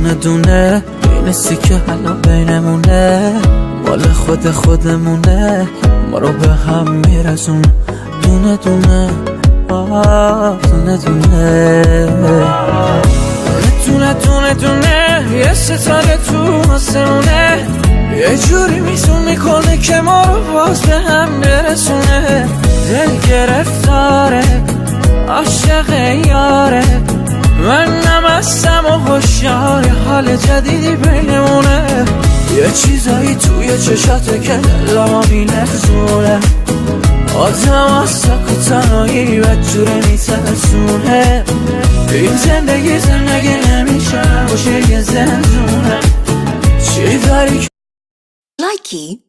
دونه دونه این حسی که الان بینمونه مال خود خودمونه، ما رو به هم میرسونه. دونه دونه، آه، دونه دونه، دونه دونه دونه. یه ستاره تو آسمونه، یه جوری میزون میکنه که ما رو باز به هم برسونه. دل گرفتاره، عاشق یاره، من نمستم و هوشیار، یه حال جدیدی بینمونه. یه چیزایی توی چشاته که دلمو میلرزونه. آدم از تک و تنهایی بدجوره میترسونه. این زندگی زندگی نمیشه، باشه یه زندونه. چی داری؟ Likey.